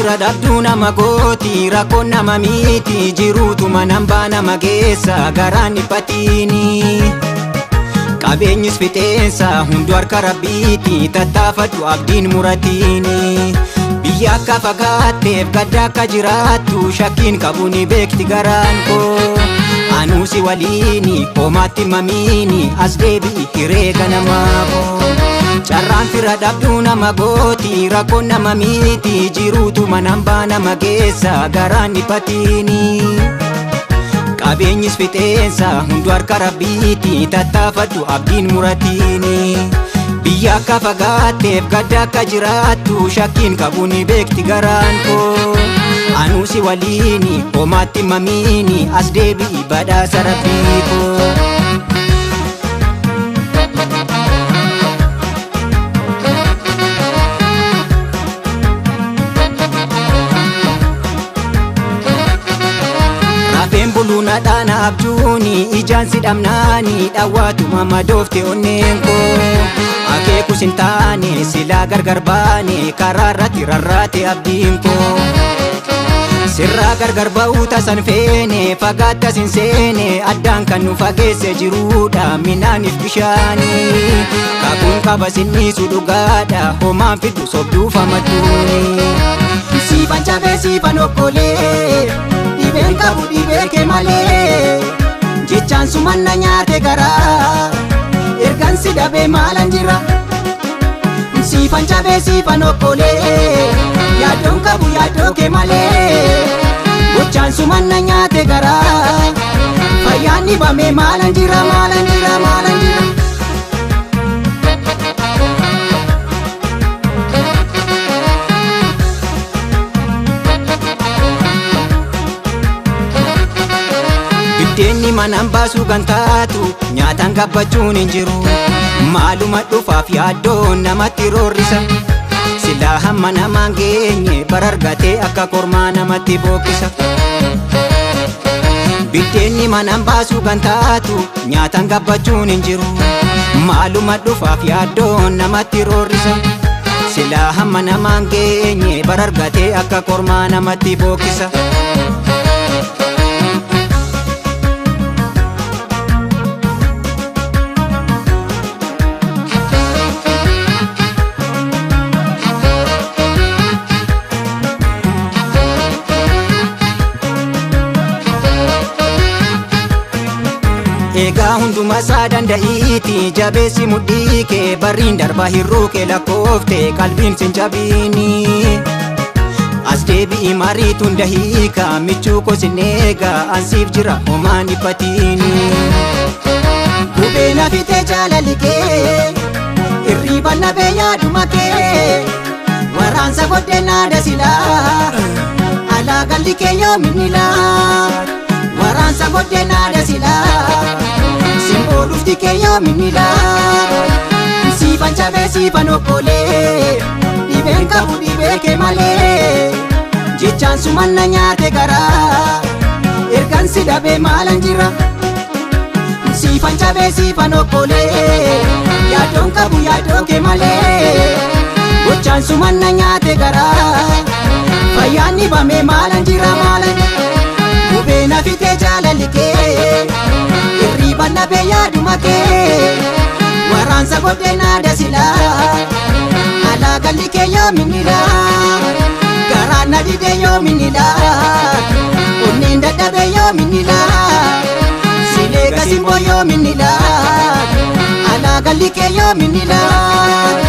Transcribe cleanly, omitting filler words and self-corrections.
fira dhabduu nama gooti, rakkoon nama miti, jiruutuma nambaa nama geessa garaan dhiphatiini. Qabeenyis fixeensa hunduu harka rabbiiti, tattaafadhu abdiin muratiini. Biyya akka fagaatteef gadda akka jiraattu shakkiin qabu ni beekti garaan koo. Anuusi waliini homaatti mamiini as deebi'i hiree ganamaa koo. Carraan fira dhabduu nama gooti, rakkoon nama miti, jiruutuma nambaa nama geessa garaan dhiphatiini. Qabeenyis fixeensa hunduu harka rabbiiti, tattaafadhu abdiin muratiini. Biyya akka fagaatteef gadda akka jiraattu shakkiin qabu ni beekti garaan koo. Anuusi waliini homaatti mamiini as deebi'i badhaasa rabbii koo. Rafeen buluun dhadhaana abjuuni ijaan si dhabnaani dhawwaatuma madoofte onneen koo. Akeekus hin taane silaa gargar baane karaa irratti rarraate abdiin koo. Sirraa gargar ba'uu tasan feene fagaattas hin seene addaan kan nu fageesse jiruudha minaaniif bishaani. Kakuun qaba sinniisu dhugaadha homaan fiddu sobduuf amadduuni. Siifan cabee siifan okkolee dhibeen qabu dhibee kee malee jechaan sumanna nyaate garaa ergan si dhabee maalan jira. Siifan cabee siifan okkolee yaaddoon qabu yaaddoo kee malee gochaan sumanna nyaate garaa fayyaan dhibamee maalan jira maalan jira maalan jira. Biddeenni manaan baasuu kan taatu nyaataan gabbachuun hin jiru. Maaluma dhufaaf yaaddoon namatti roorrisa. Silaa hamma namaan geenye bara argatee akka kormaa namatti bookkisa. Biddeenni manaan baasuu kan taatu nyaataan gabbachuun hin jiru. Maaluma dhufaaf yaaddoon namatti roorrisa. Silaa hamma namaan geenye bara argatee akka kormaa namatti bookkisa. Egaa hunduma isaa danda'iiti jabeessi mudhii kee barriin darbaa hirruu kee lakkoofte qalbiin sin jabiini. As deebi'i mariitu hunda hiika michuu koo sin eega ansiif jira homaan dhiphatiini. Gubee na fite jaalalli kee hirriba nabee yaaduma kee waraansa godhee dasilaa alaa galli kee yoominilaa. Waraansa godhee dasilaa simboo dhufti kee yoominilaa. Siifan cabee siifan okkolee dhibeen qabu dhibee kee malee jechaan sumanna nyaate garaa ergan si dhabee maalan jira. Siifan cabee siifan okkolee yaaddoon qabu yaaddoo kee malee gochaan sumanna nyaate garaa fayyaan dhibamee maalan jira maalan jira. Gubee na fite jaalalli kee hirriba nabee yaaduma kee waraansa godhee dasilaa alaa galli kee yoominilaa garaan na didee yoominilaa onneen dadhabee yoominilaa silee gasimboo yoominilaa alaa galli kee yoominilaa.